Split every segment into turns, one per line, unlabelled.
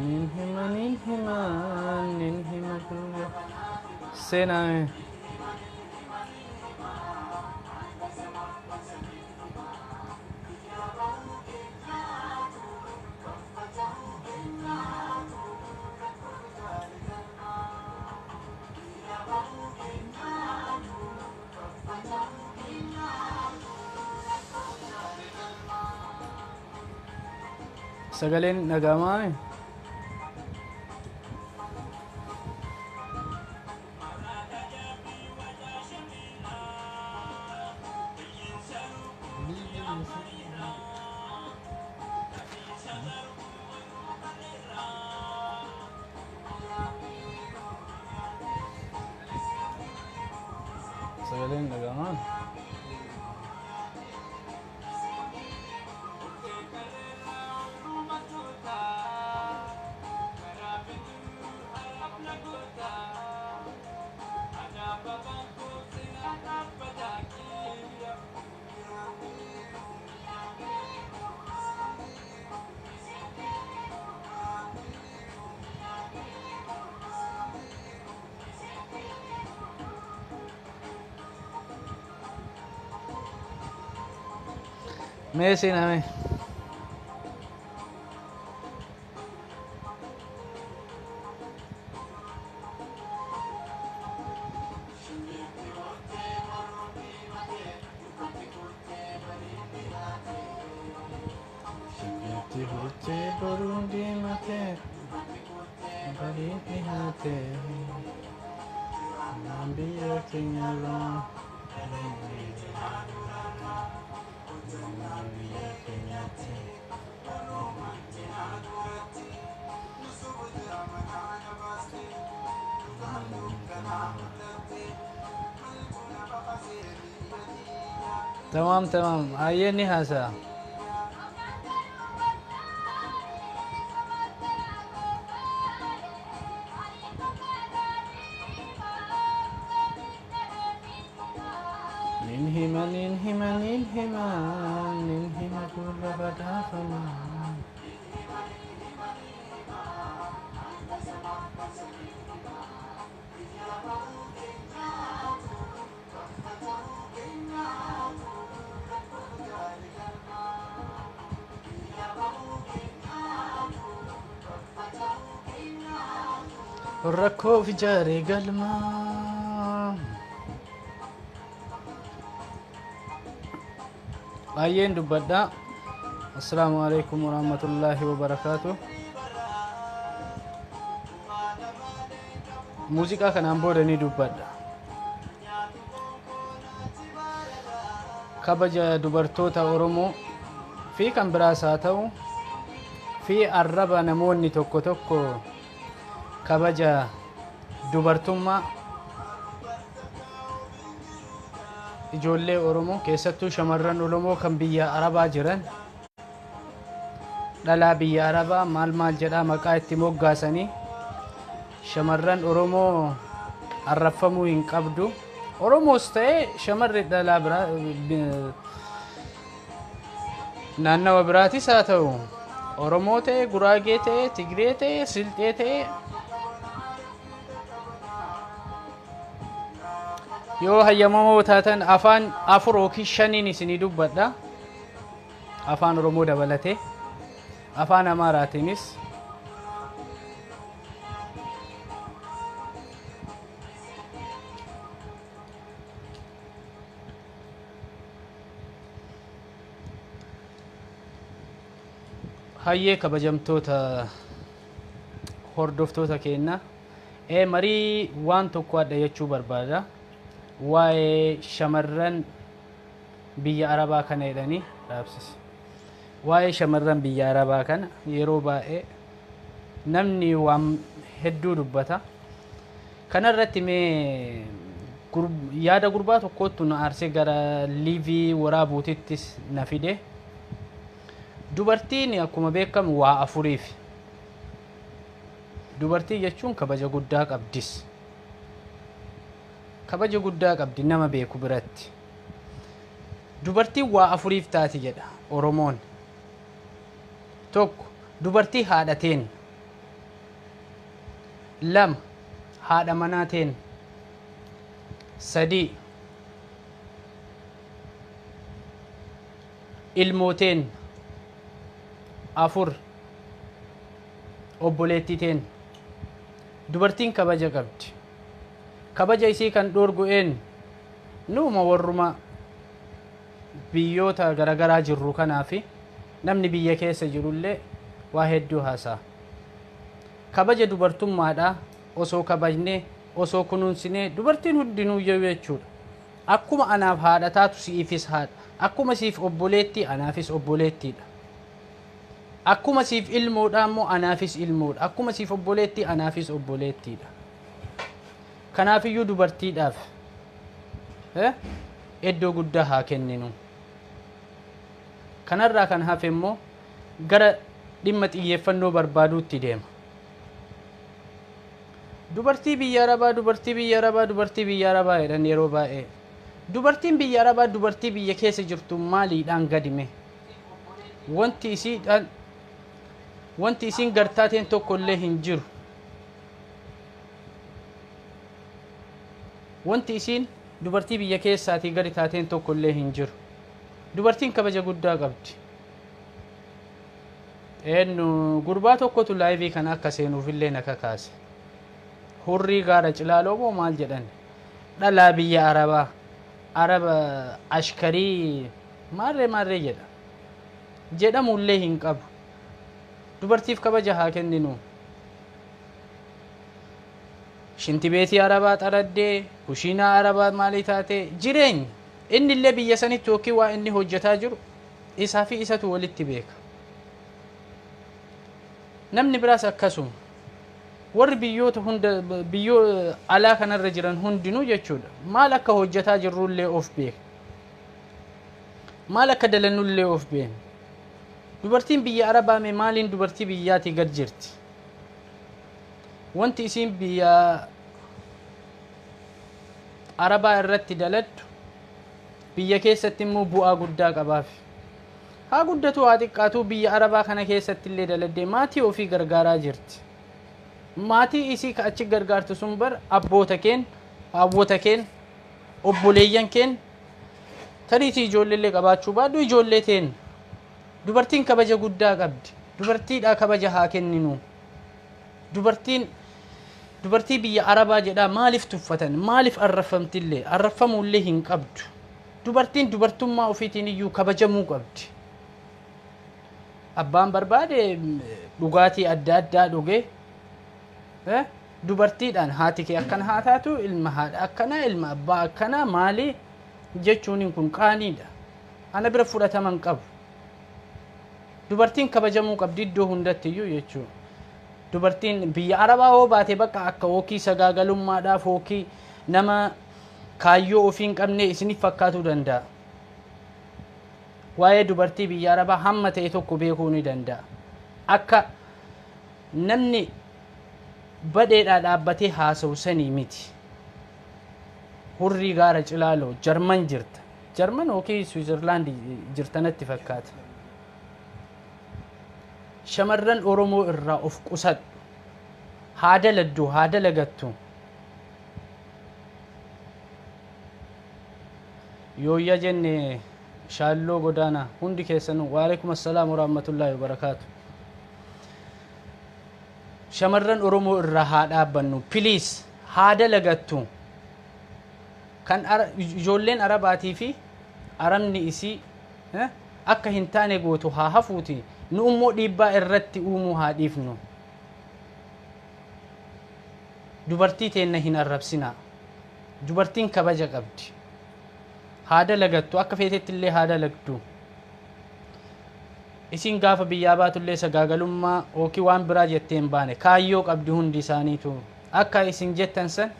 Nin hima nin hima nin hima gurra seenaa. Sagaleen dhaga'amaa? Sagaleen dhaga'amaa? Mee seename. Shibbirti hurtee boruun diimatee bariin dhihaatee naan biyya keenyarraa naan biyya keenyatti. Tamaam tamaam, hayyee ni haasa'a. Nin hima nin hima nin hima nin hima gurra badhaafamaa. Rakkoof ijaaree galmaa. Baay'een dubbadha. Assalaamu alaikum warahmatullaahi wabarakaatu. Muuziqaa kanaan booda ni dubbadha. Kabaja dubartoota Oromoo fi kan biraas haa ta'u fi arraba namoonni tokko tokko kabaja dubartummaa ijoollee Oromoo, keessattuu shamarran Oromoo kan biyya Arabaa jiran, dhalaa biyya Arabaa maal maal jedhaa maqaa itti moggaasanii, shamarran Oromoo arrabfamuu hin qabdu. Oromoos ta'ee shamarri dhalaa biraa naannawa biraatis haa ta'u, Oromoo ta'e, Guraagee ta'e, Tigree ta'e, Silxee ta'e, yoo hayyamamoo taatan afaan 4 yookiin 5n isinii dubbadha. Afaan Oromoo dabalatee afaan Amaaraatiinis. Hayyee, kabajamtoota hordoftoota keenya, marii waan tokko adda jechuu barbaada. Waa'ee shamarran biyya Arabaa kana jedhanii dhaabsise. Waa'ee shamarran biyya Arabaa kana yeroo baay'ee namni waan hedduu dubbata. Kanarratti mee yaada gurbaa tokkotu na aarsee gara liivii waraabuutittis na fide. Dubartiin akkuma beekamu waa afuriif. Dubartii jechuun kabaja guddaa qabdis. Kabaja guddaa qabdi nama beeku biratti. Dubartiin waa afuriif taati jedha Oromoon. Tokko, dubartii haadha teen. Lama, haadha manaa teen. Sadii, ilmoo teen. Afur, obboleettii teen. Dubartiin kabaja qabdi. Kabaja isii kan dhoorgu eenyu? Nuuma warruma biyyoota garagaraa jirru kanaafi namni biyya keessa jirullee waa hedduu haasa'a. Kabaja dubartummaadhaa osoo kabajnee, osoo kunuunsinee, dubartiin hundinuu jechuudha. Akkuma anaaf haadha taatu siifis haadha. Akkuma siif obboleettii anaafis obboleettiidha. Akkuma siif ilmoodha immoo anaafis ilmoodha. Akkuma siif obboleettii anaafis obboleettiidha. Kanaafiyyuu dubartiidhaaf iddoo guddaa haa kenninu. Kanarraa kan hafe immoo gara dhimma xiyyeeffannoo barbaaduutti deema. Dubartii biyya Arabaa, dubartii biyya Arabaa, dubartii biyya Arabaa jedhan yeroo baay'ee. Dubartiin biyya Arabaa dubartii biyya keessa jirtu maaliidhaan gadime? Wanti isiin gartaateen tokko illee hin jiru. Wanti isiin dubartii biyya keessaatii gadi taateen tokko illee hin jiru. Dubartiin kabaja guddaa qabdi. Eenyu gurbaa tokkotu laayivii kana akka seenuufillee na kakaase. Hurrii gaara cilaaloo moo maal jedhan? Dhalaa biyya Arabaa. Araba ashkarii maarree maarree jedha. Jedhamullee hin qabu. Dubartiif kabaja haa kenninu. Shintibeetii Arabaa xaraddee, kushiinaa Arabaa maalii taatee, jireenya. Inni illee biyya sanitti yookiin waa inni hojjetaa jiru isaa fi isatu walitti beeka. Namni biraas akkasuma. Warri biyyoota hunda biyyoo alaa kanarra jiran hundinuu jechuudha. Maal akka hojjetaa jirrullee of beeka. Maal akka dalannullee of beekna. Dubartiin biyya Arabaa mee maaliin dubartii biyyaatii gad jirti? Wanti isiin biyya Arabaa irratti daladdu biyya keessatti immoo bu'aa guddaa qabaaf. Haa guddatu haa xiqqaatu biyya Arabaa kana keessatti illee daladdee maatii ofii gargaaraa jirti. Maatii isii ka achi gargaartu sun bar abboota keen, haawwota keen, obboleeyyan keen, tariitii ijoollee illee qabaachuu baadhu ijoollee teen. Dubartiin kabaja guddaa qabdi. Dubartiidhaa kabaja haa kenninu. Dubartiin dubartii biyya Arabaa jedhaa maaliif tuffatan? Maaliif arrafamtillee? Arrafamuullee hin qabdu. Dubartiin dubartummaa ofiitiin iyyuu kabajamuu qabdi. Abbaan barbaade dhugaatii adda addaa dhuge dubartiidhaan haati kee akkana haa taatu, ilma haadha akkanaa, ilma abbaa akkanaa maali jechuun kun qaaniidha. Ana bira fudhatama hin qabu. Dubartiin kabajamuu qabdi iddoo hundatti iyyuu jechuudha. Dubartiin biyya Arabaa hoo baate bakka akka hookii sagaagalummaadhaaf hookii nama kaayyoo ofii hin qabne isiniif fakkaatuu danda'a. Waa'ee dubartii biyya Arabaa hamma ta'e tokko beekuu ni danda'a. Akka namni badheedhaa dhaabbatee haasa'u sanii miti. Hurrii gaara cilaaloo Jarman jirta. Jarman yookiin Swiizerlaand jirta natti fakkaata. Shamarran Oromoo irraa of qusadhu. Haa daladdu, haa dalagattu. Yooyya jenne shaalloo godaanaa hundi keessanuu. Waalaikum assalaam warahmatullaahi wabarakaatu. Shamarran Oromoo irraa haa dhaabbannu. Please, haa dalagattu. Kan ijoolleen Arabaatii fi Arabni isii akka hin taane gootu haa hafuuti. Nu immoo dhiibbaa irratti uumuu haa dhiifnu. Dubartii teenna hin arrabsinaa. Dubartiin kabaja qabdi. Haa dalagattu, akka feetetti illee haa dalagdu. Isin gaafa biyyaa baatullee sagaagalummaa yookiin waan biraa jettee hin baane. Kaayyoo qabdi hundi isaaniitu. Akka isin jettan san,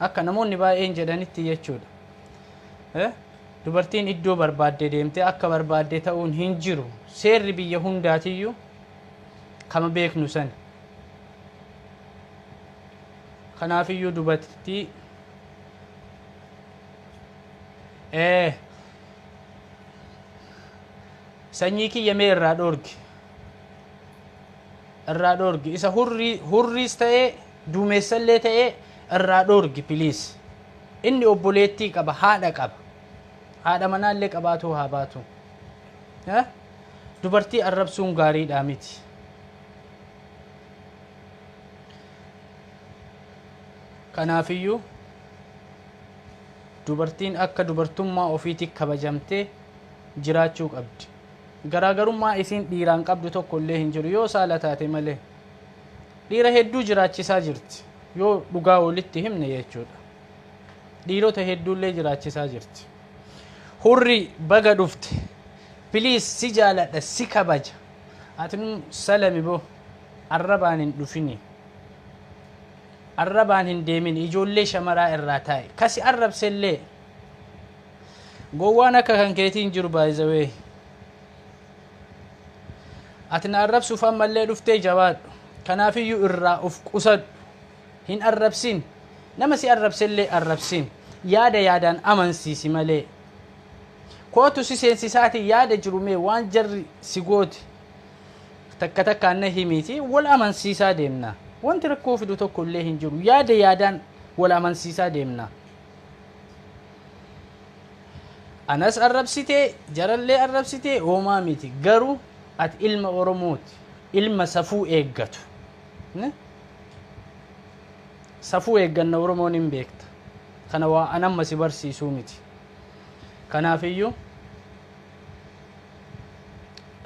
akka namoonni baay'een jedhanitti jechuudha. Dubartiin iddoo barbaadde deemtee akka barbaadde ta'uun hin jiru. Seerri biyya hundaatiyyuu kama beeknu san. Kanaafiyyuu dubartii sanyii kiyya mee irraa dhoorgi. Irraa dhoorgi. Isa hurrii hurriis ta'ee duumessallee ta'ee irraa dhoorgi, please. Inni obboleettii qaba, haadha qaba. Haadha manaallee qabaatu haa baatu. Dubartii arrabsuun gaariidha miti. Kanaafiyyuu dubartiin akka dubartummaa ofiitti kabajamtee jiraachuu qabdi. Garaagarummaa isiin dhiiraan qabdu tokko illee hin jiru yoo saala taate malee. Dhiira hedduu jiraachisaa jirti yoo dhugaa walitti himne jechuudha. Dhiirota hedduullee jiraachisaa jirti. Hurri, baga dhufte. Please, si jaaladha, si kabaja. Ati salami boo, arrabaan hin dhufini. Arrabaan hin deemin, ijoollee shamaraa irraa taa'e. Kasi arrabsellee gowwaan akka kan keetiin jiru baay'izawee. Ati na arrabsuuf ammallee dhuftee, jabaadhu. Kanaafiyyuu irraa of qusadhu. Hin arrabsin. Nama si arrabsellee arrabsin. Yaada yaadaan amansiisi malee. Kootu si seensisaati, yaada jiru mee waan jarri si goote takka takkaan na himiiti, wal amansiisaa deemna. Wanti rakkoo fidu tokko illee hin jiru. Yaada yaadaan wal amansiisaa deemna. Anas arrabsitee jarallee arrabsitee hoomaa miti. Garuu ati ilma Oromooti. Ilma safuu eeggatu. Safuu eegganna Oromoon hin beekta. Kana waa an amma si barsiisuu miti. Kanaafiyyuu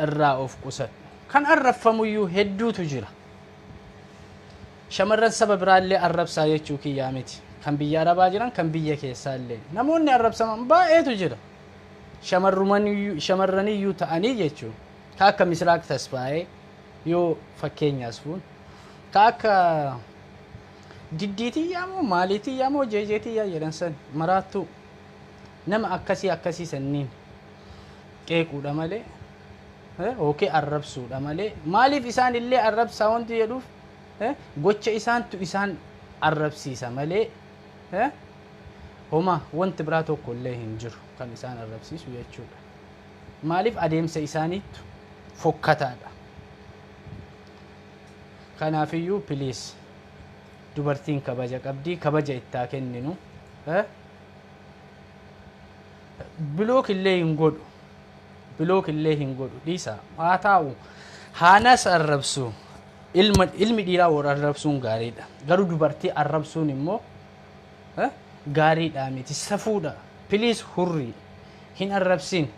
irraa of qusadhu. Kan arrabfamuyyuu hedduutu jira. Shamarran saba biraallee arrabsaa jechuu kiyyaa miti. Kan biyya Arabaa jiran, kan biyya keessaallee. Namoonni arrabsaman baay'eetu jira. Shamarraniyyuu ta'anii jechuun. Ka akka Misraaq Tasfaayee yoo fakkeenyaas fuun. Ka akka Diddiitiyyaa moo maaliitiyyaa moo jeejeetiyyaa jedhan san maraattuu. Nama akkasii akkasii sanniin qeequudha malee, yookiin arrabsuudha malee. Maaliif isaan illee arrabsaa wanti jedhuuf, gocha isaantu isaan arrabsiisa malee, homa wanti biraa tokko illee hin jiru kan isaan arrabsiisu jechuudha. Maaliif adeemsa isaaniittu fokkataadha. Kanaafiyyuu please, dubartiin kabaja qabdi, kabaja ittaa kenninu. Block illee hin godhu. Block illee hin godhu, dhiisa haa taa'u. Haanas arrabsu. Ilmi dhiiraa warra arrabsuun gaariidha. Garuu dubartii arrabsuun immoo gaariidha miti, safuudha. Please, hurrii hin arrabsin.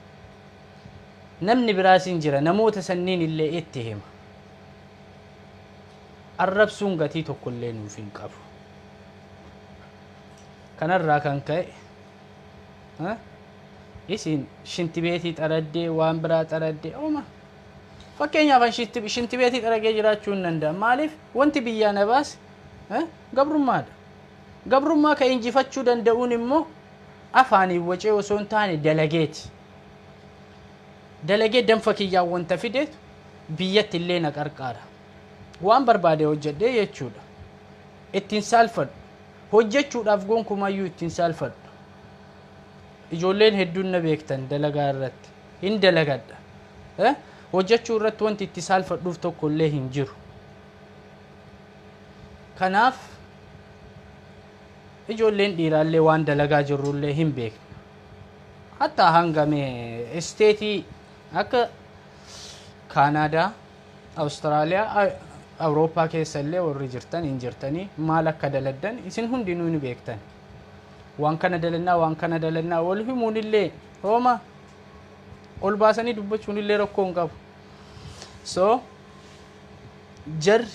Namni biraas hin jira, namoota sanniin illee itti hima. Arrabsuun gatii tokko illee nuuf hin qabu. Kanarraa kan ka'e isin shintibeetii xaraddee, waan biraa xaraddee ooma. Fakkeenyaaf an shintibeetii xaragee jiraachuu hin danda'a. Maaliif? Wanti biyyaa na baase gabrummaadha. Gabrummaa ka injifachuu danda'uun immoo afaaniin wacee osoo hin taane dalageeti. Dalagee danfa kiyyaan wanta fideetu biyyatti illee na qarqaara. Waan barbaade hojjedhee jechuudha. Ittiin saalfadhu. Hojjechuudhaaf gonkumayyuu ittiin saalfadhu. Ijoolleen hedduun na beektan dalagaa irratti. Hin dalagadha. Hojjechuu irratti wanti itti saalfadhuuf tokko illee hin jiru. Kanaaf ijoolleen dhiiraallee waan dalagaa jirrullee hin beekna. Hatta hanga mee state akka Kaanaadaa, Awustiraaliyaa, Awurooppaa keessa illee warri jirtan hin jirtanii, maal akka daladdan isin hundinuu ni beektan. Waan kana dalannaa, waan kana dalannaa wal himuun illee hooma, ol baasanii dubbachuun illee rakkoo hin qabu. So jarri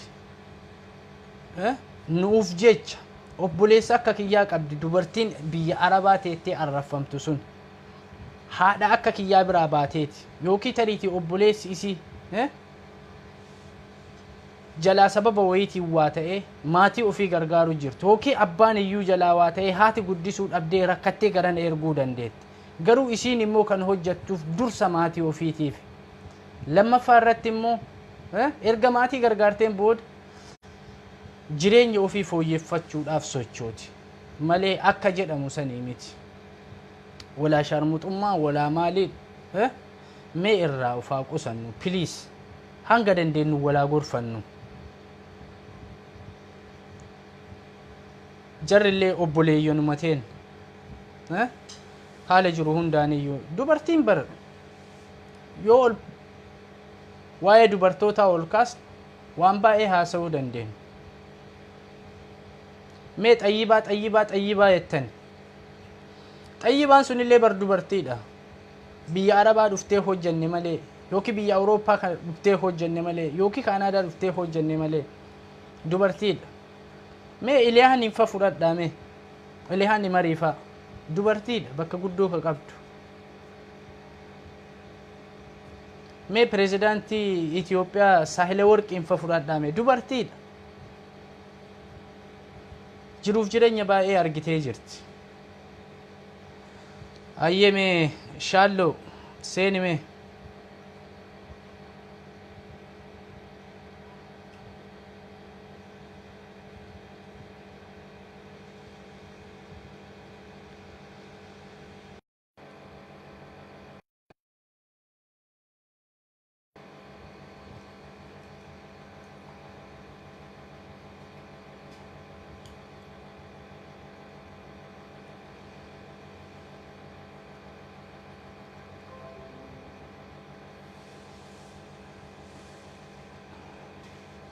nuuf jecha Obboleessa akka kiyyaa qabdi dubartiin biyya Arabaa teettee arrafamtu sun. Haadha akka kiyyaa biraa baateeti. Yookiin tariitii obboleessi isii jalaa sababa wayiitiin waa ta'ee maatii ofii gargaaru jirtu. Yookiin abbaan iyyuu jalaa waa ta'ee haati guddisuu dhabdee rakkattee garana erguu dandeetti. Garuu isiin immoo kan hojjettuuf dursa maatii ofiitiif. Lammaffaa irratti immoo erga maatii gargaarteen booda jireenya ofii fooyyeffachuudhaaf sochooti malee akka jedhamu sanii miti. Walaa sharmuxummaa walaa maalii mee irraa of haa qusannu please, hanga dandeenyu walaa gorfannu. Jarrillee obboleeyyanuma teen haala jiru hundaaniyyuu dubartiin bar yoo ol waa'ee dubartootaa ol kaas waan baay'ee haasa'uu dandeenya. Mee xayyibaa xayyibaa xayyibaa jettan, xayyibaan sunillee bar dubartiidha. Biyya Arabaa dhuftee hojjenne malee, yookiin biyya Awurooppaa kan dhuftee hojjenne malee, yookiin Kaanaadaa dhuftee hojjenne malee dubartiidha. Mee Iliyaan fa fudhadhaa, mee Iliyaan mariifaa dubartiidha bakka guddoo ka qabdu. Mee pirezidaantii Itoophiyaa Saahile Warqiin fa fudhadhaa, mee dubartiidha. Jiruuf jireenya baay'ee argitee jirti. Ayyee, mee shaalloo seeni mee.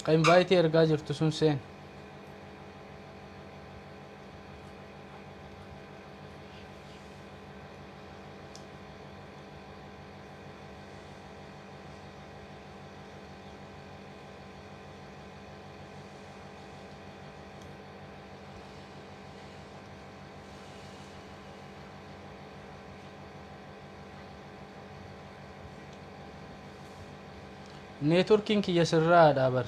Ka invite ergaa jirtu sun seen. Networkiin kiyya sirraadha bar.